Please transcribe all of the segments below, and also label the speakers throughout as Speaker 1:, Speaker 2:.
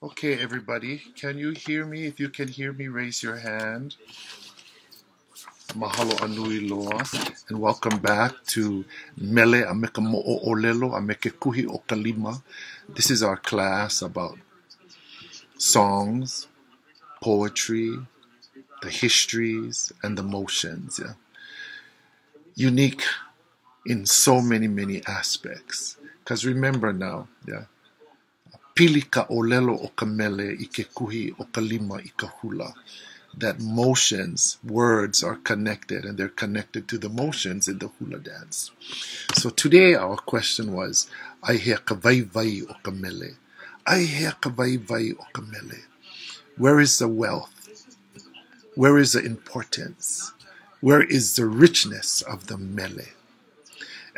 Speaker 1: Okay, everybody, can you hear me? If you can hear me, raise your hand. Mahalo a nui loa, and welcome back to Mele a me ka Moʻoʻōlelo a me ke Kuhi o ka Lima. This is our class about songs, poetry, the histories, and the motions. Yeah. Unique in so many, many aspects. Because remember now, yeah, pili ka ʻōlelo o ka mele i ke kuhi o ka lima i ka hula. That motions, words are connected, and they're connected to the motions in the hula dance. So today our question was, Aihea ka waiwai o ka mele? Aihea ka waiwai o ka mele? Where is the wealth? Where is the importance? Where is the richness of the mele?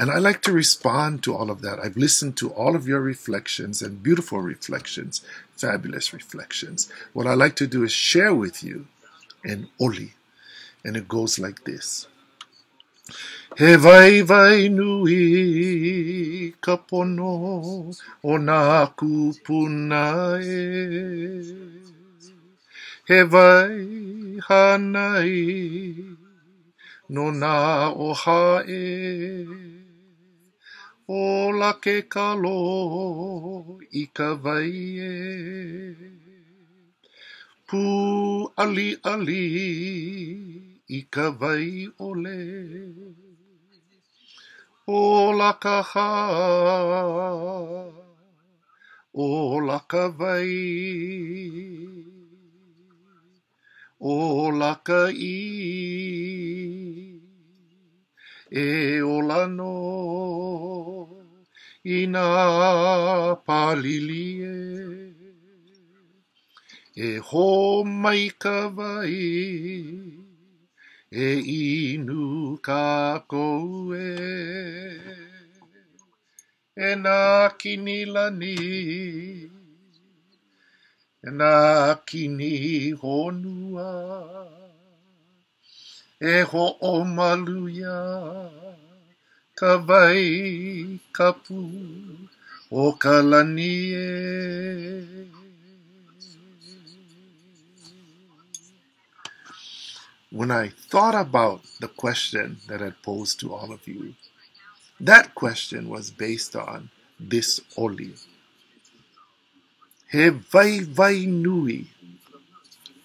Speaker 1: And I like to respond to all of that. I've listened to all of your reflections and beautiful reflections, fabulous reflections. What I like to do is share with you an oli, and it goes like this. He waiwai nui ka pono o nā kūpuna e. He wai hānai no nā ʻohā e. Ola ke kalo i ka wai e. Pūʻaliʻali i ka wai ʻole. Ola ka hā, ola ka wai, ola ka ʻī, e ola nō i nā pālili e. E hō mai ka wai, e inu kākou e. E nā kini lani, e nā kini honua, e hoʻomalu iā ka wai kapu o ka lani e. When I thought about the question that I posed to all of you, that question was based on this oli. He waiwai nui,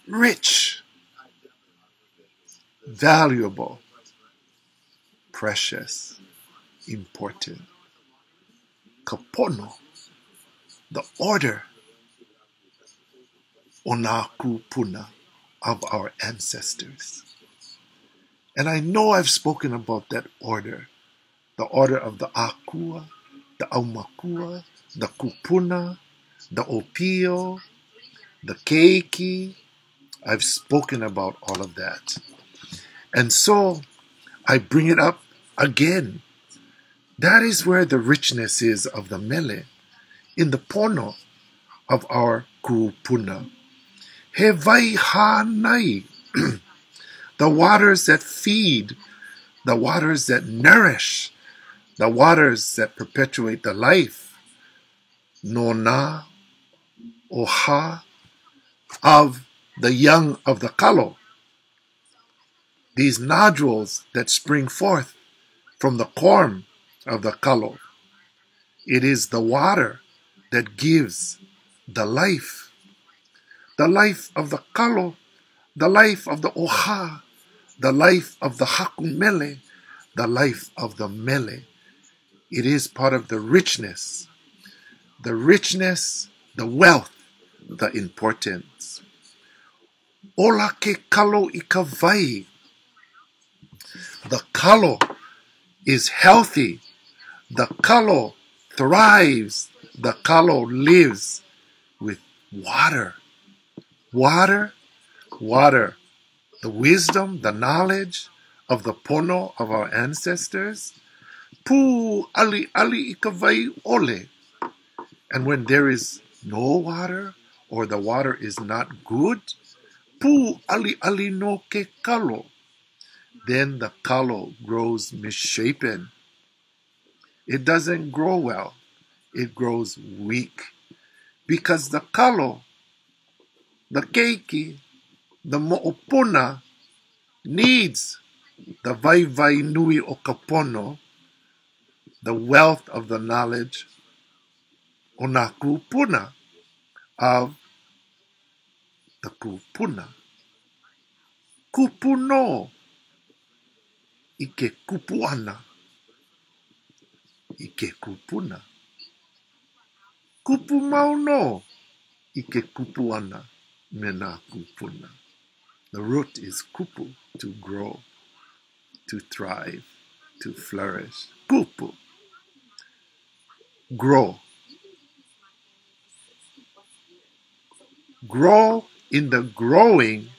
Speaker 1: rich, valuable, precious, important. Ka pono, the order o nā kūpuna of our ancestors. And I know I've spoken about that order, the order of the akua, the aumakua, the kupuna, the opio, the keiki. I've spoken about all of that. And so I bring it up again. That is where the richness is of the mele, in the pono of our kupuna. He wai hānai, the waters that feed, the waters that nourish, the waters that perpetuate the life, no nā oha of the young of the kalo. These nodules that spring forth from the corm of the kalo. It is the water that gives the life. The life of the kalo, the life of the oha, the life of the hakumele, the life of the mele. It is part of the richness, the richness, the wealth, the importance. Ola ke kalo i ka wai. The kalo is healthy. The kalo thrives. The kalo lives with water. Water, water. The wisdom, the knowledge of the pono of our ancestors. Pū ali ali i ka wai ole. And when there is no water or the water is not good, pū ali ali no ke kalo. Then the kalo grows misshapen. It doesn't grow well. It grows weak because the kalo The keiki, the moʻopuna, needs the waiwai nui o ka pono, the wealth of the knowledge o nā kūpuna, of the kūpuna. Kupu nō i ke kupu ʻana i ke kūpuna. Kupu mau nō i ke kupu ʻana me nā kūpuna. The root is kupu, to grow, to thrive, to flourish. Kupu. Grow. Grow in the growing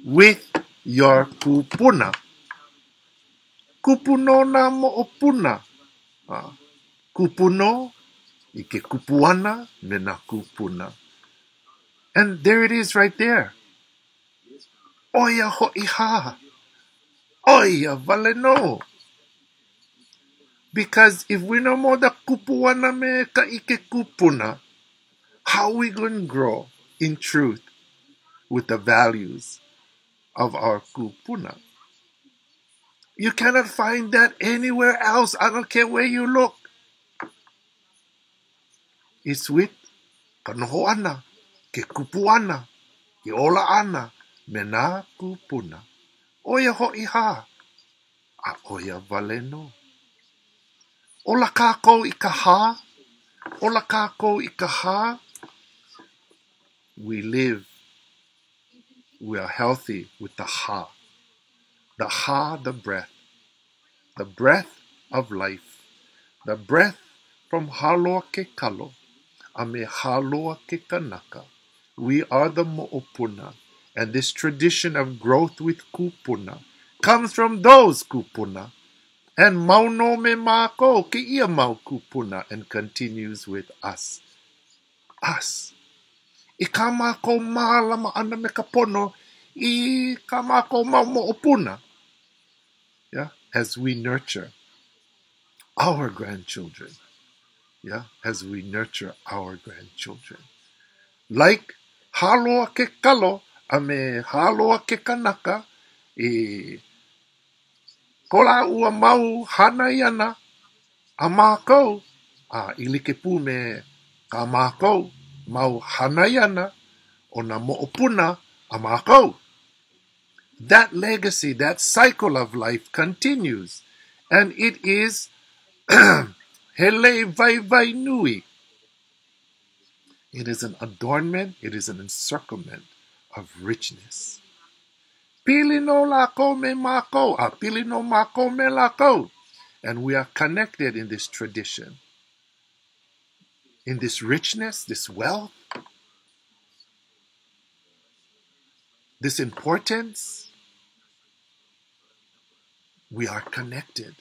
Speaker 1: with your kūpuna. Kupu nō nā moʻopuna. Kupu nō i ke kupu ʻana me nā kūpuna. And there it is right there. ʻO ia hoʻi hā. ʻO ia wale nō. Because if we no more the kupu ʻana me ka ʻike kūpuna, how we going to grow in truth with the values of our kūpuna? You cannot find that anywhere else. I don't care where you look. It's with ka noho ʻana, ke kupu ʻana, ke ola ʻana me nā kūpuna. ʻO ia hoʻi hā, a ʻo ia wale nō. Ola kākou i ka hā, ola kākou i ka hā. We live, we are healthy with the hā. The hā, the breath. The breath of life. The breath from Hāloa ke kalo a me Hāloa ke kanaka. We are the moʻopuna and this tradition of growth with kūpuna comes from those kūpuna and mau nō me mākou kēia mau kūpuna and continues with us. Us. I kā mākou mālama ʻana me ka pono i kā mākou mau moʻopuna. Yeah, as we nurture our grandchildren. Yeah, as we nurture our grandchildren. Like Hāloa ke kalo a me Hāloa ke kanaka i ko lāua mau hānai ʻana a mākou, a i like pū me kā mākou mau hānai ʻana o nā moʻopuna a mākou. That legacy, that cycle of life continues, and it is he lei waiwai nui. It is an adornment, it is an encirclement of richness. Pili nō lākou me mākou, a pili nō mākou me lākou. And we are connected in this tradition, in this richness, this wealth, this importance. We are connected.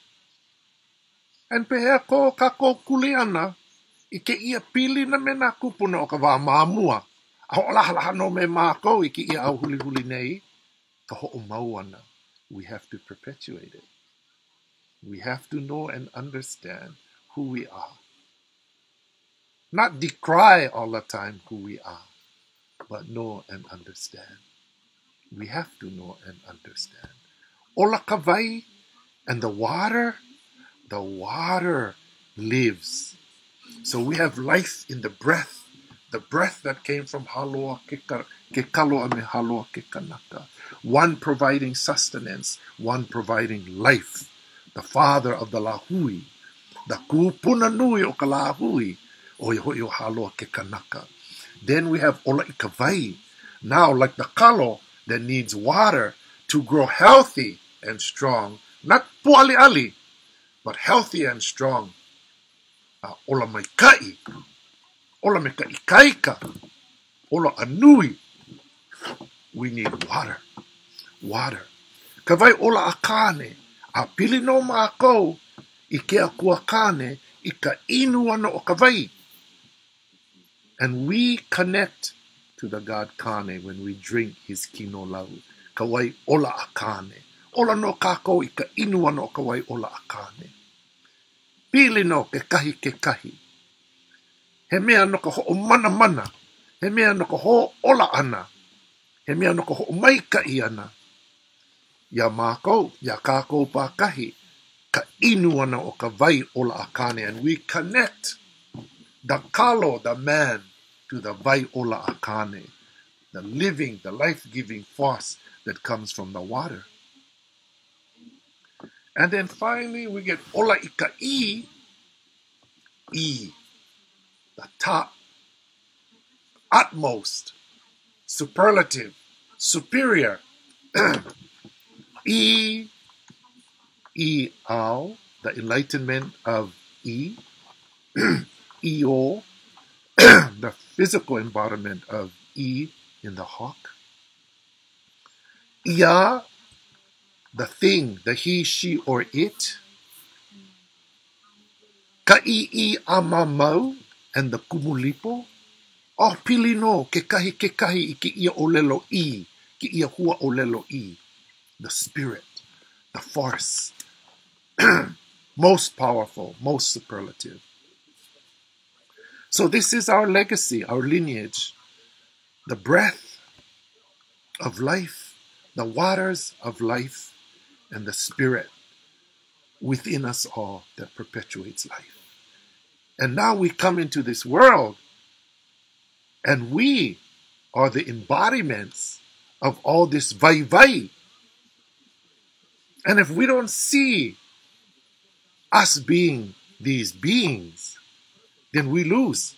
Speaker 1: And pehea ko kākou kuleana i kēia pilina me nā kūpuna o ka wā ma mua, a hoʻolahalaha nō me mākou i kēia au hulihuli nei, ka hoʻomau ʻana. We have to perpetuate it. We have to know and understand who we are. Not decry all the time who we are, but know and understand. We have to know and understand. Ola ka wai and the water, the water lives. So we have life in the breath, the breath that came from Hāloa ke, ke kalo a me Hāloa ke kanaka. One providing sustenance, one providing life. The father of the lāhui, the kūpuna nui o ka lāhui, ʻo ia hoʻi ʻo Hāloa ke kanaka. Then we have ola i ka wai. Now, like the kalo that needs water to grow healthy and strong, not pōʻaliʻali, but healthy and strong. A ola maikaʻi, ola me ka ikaika, ola a nui. We need water. Water. Ka wai ola a Kāne, a pili nō mākou i ke akua Kāne i ka inu ʻana o ka wai. And we connect to the god Kāne when we drink his kinolau, ka wai ola a Kāne. Ola nō kākou i ka inu ʻana o ka wai ola a Kāne. Pili nō kekahi kekahi. He mea no ka hoʻomanamana. He mea no ka hōʻola ʻana. He mea no ka hoʻomaikaʻi ʻana. Iā mākou, iā kākou pākahi, ka inu ʻana o ka wai ola a Kāne and we connect the kalo, the man, to the wai ola a Kāne, the living, the life-giving force that comes from the water. And then finally we get ola i ka ʻī, ʻī, the top, utmost, superlative, superior. E, E ao, the enlightenment of E, E-O, the physical embodiment of E in the hawk. Ia, the thing, the he, she, or it. Ka ʻīʻī a mamau and the Kumulipo. Oh, pili nō kekahi kekahi i kēia ʻōlelo ʻī, kēia hua ʻōlelo ʻī. The spirit, the force, most powerful, most superlative. So this is our legacy, our lineage, the breath of life, the waters of life, and the spirit within us all that perpetuates life. And now we come into this world and we are the embodiments of all this waiwai. And if we don't see us being these beings, then we lose.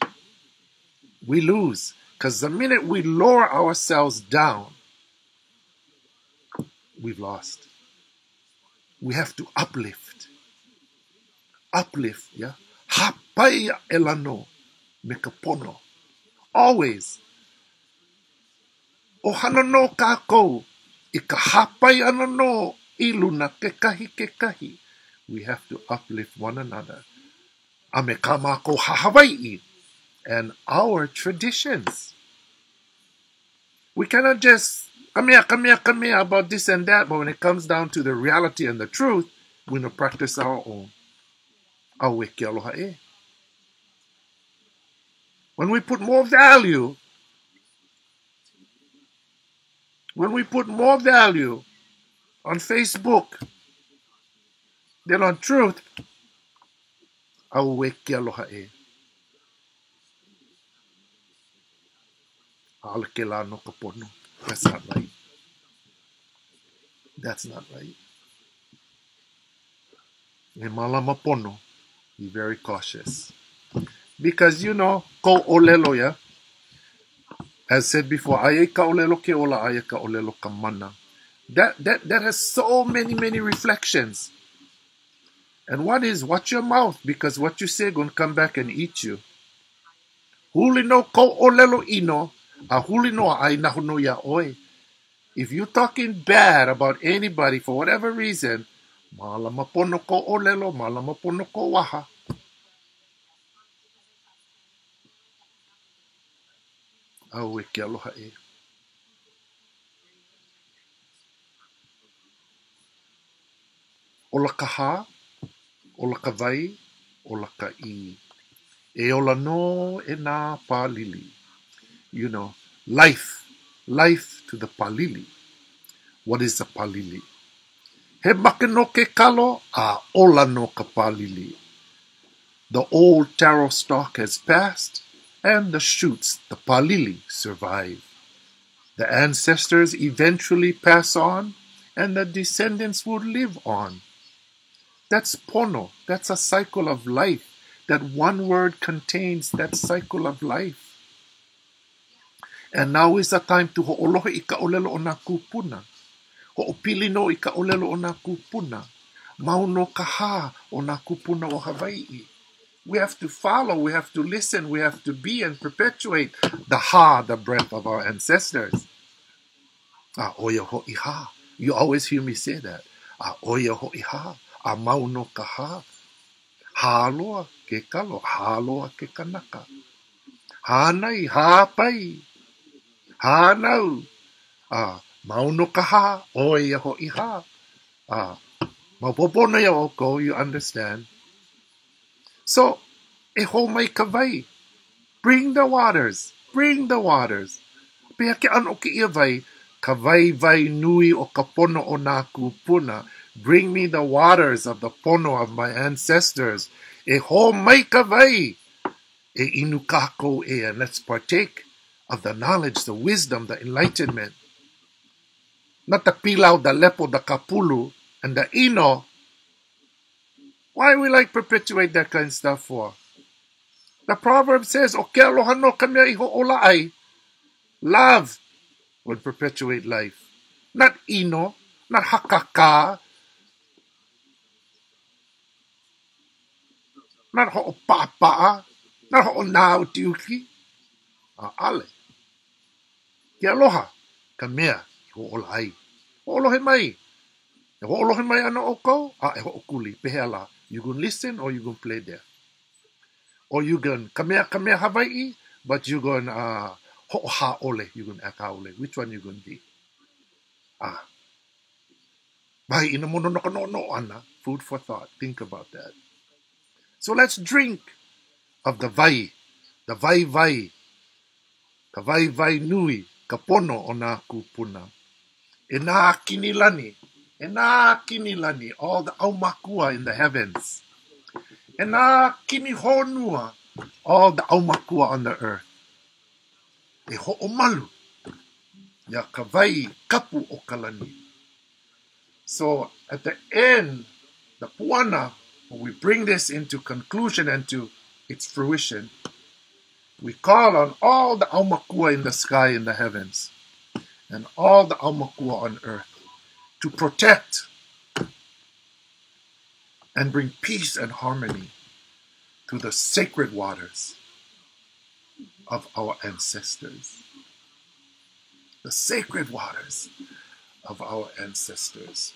Speaker 1: We lose. Because the minute we lower ourselves down, we've lost. We have to uplift. Uplift, yeah? Hāpai aʻela nō me ka pono. Always. O hana nō kākou i ka hāpai ʻana nō i luna kekahi kekahi. We have to uplift one another. A me kā mākou hā Hawaiʻi and our traditions. We cannot just ka mea, ka mea, ka mea about this and that, but when it comes down to the reality and the truth, we don't practice our own. Auē ke aloha ē. When we put more value, when we put more value on Facebook than on truth, auē ke aloha ē. ʻAʻole kēlā no ka pono. That's not right. That's not right. E mālama pono. Be very cautious. Because, you know, kou ʻōlelo, yeah? As said before, aia i ka ʻōlelo ke ola, aia ka ʻōlelo ka mana. That, that, that has so many, many reflections. And one is, watch your mouth, because what you say gonna come back and eat you. Huli nō kou ʻōlelo ʻino, a huli nō a ʻai nahu nō iā ʻoe. If you talking bad about anybody for whatever reason, mālama pono kou ʻōlelo, mālama pono kou waha. Auē ke aloha ē. Ola ka hā, ola ka wai, ola ka ʻī. E ola nō e nā pālili. You know, life, life to the pālili. What is a pālili? He make nō ke kalo, a ola nō ka pālili. The old taro stalk has passed, and the shoots, the pālili, survive. The ancestors eventually pass on, and the descendants will live on. That's pono. That's a cycle of life. That one word contains that cycle of life. And now is the time to hoʻolohe i ka ʻōlelo o nā kūpuna. Hoʻopili nō i ka ʻōlelo o nā kūpuna. Mau nō ka hā o nā kūpuna o Hawaiʻi. We have to follow, we have to listen, we have to be and perpetuate the hā, the breath of our ancestors. A ʻo ia hoʻi hā. You always hear me say that. A ʻo ia hoʻi hā. A mau nō ka hā. Hā loa ke kalo, hā loa ke kanaka. Hānai, hāpai, hānau. A mau nō ka hā, ʻo ia hoʻi hā. A maopopo nō iā ʻoukou, you understand. So, e hō mai ka wai. Bring the waters. Bring the waters. Pehea ke ʻano o kēia wai? Ka waiwai nui o ka pono o nā kūpuna. Bring me the waters of the pono of my ancestors. E hō mai ka wai! E inu kākou e and let's partake of the knowledge, the wisdom, the enlightenment. Not the pilau, the lepo, the kapulu, and the ino. Why we like perpetuate that kind of stuff for? The proverb says, ʻO ke aloha nō ka mea i hoʻōla ai. Love will perpetuate life. Not ʻino, not hakakā, not hoʻopaʻapaʻa, not hoʻonāukiuki. ʻAʻole. Ke aloha ka mea i hoʻōla ai. Hoʻolohe mai. E hoʻolohe mai ana ʻoukou, a e hoʻokuli. Pehea lā? You gonna listen or you gonna play deaf? Or you gonna ka mea ka mea Hawaiʻi, but you gonna uh, hoʻohāʻole, you gonna act haole. Which one you gonna be? Ah. Wahi ʻinamono no ka noʻonoʻo ʻana. Food for thought. Think about that. So let's drink of the wai, the waiwai, ka waiwai nui, ka pono o nā kūpuna. E nā kini lani, e nā kini lani, all the ʻaumakua in the heavens. E nā kini honua, all the ʻaumakua on the earth. E hoʻomalu iā ka wai kapu o ka lani. So at the end, the puana, when we bring this into conclusion and to its fruition, we call on all the aumakua in the sky in the heavens and all the aumakua on earth to protect and bring peace and harmony to the sacred waters of our ancestors. The sacred waters of our ancestors.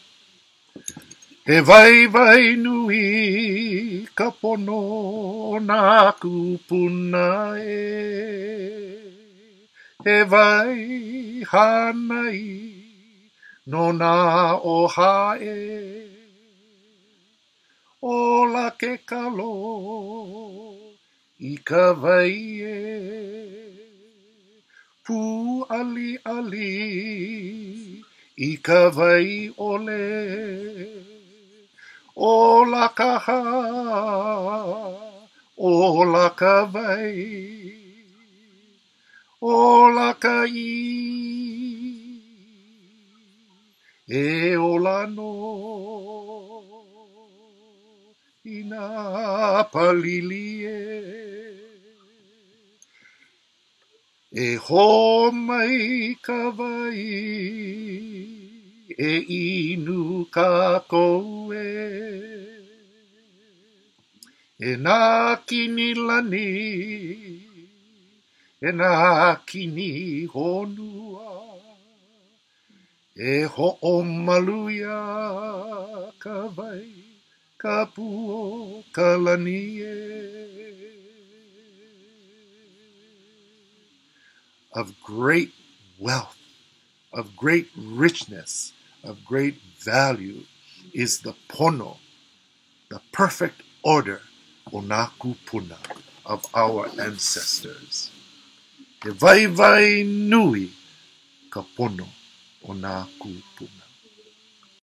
Speaker 1: He waiwai nui ka pono o nā kūpuna ē He wai hānai no nā ʻohā ē Ola ke kalo i ka wai ē Pūʻaliʻali i ka wai ʻole Ola ka hā, ola ka wai Ola ka ʻī, e ola nō I nā palili ē E hō mai ka wai e inu kākou ē E nā kini lani, e nā kini honua E hoʻomalu iā ka wai kapu o ka lani ē. Of great wealth, of great richness, of great value is the pono, the perfect order o nā kūpuna of our ancestors. He waiwai nui ka pono o nā kūpuna.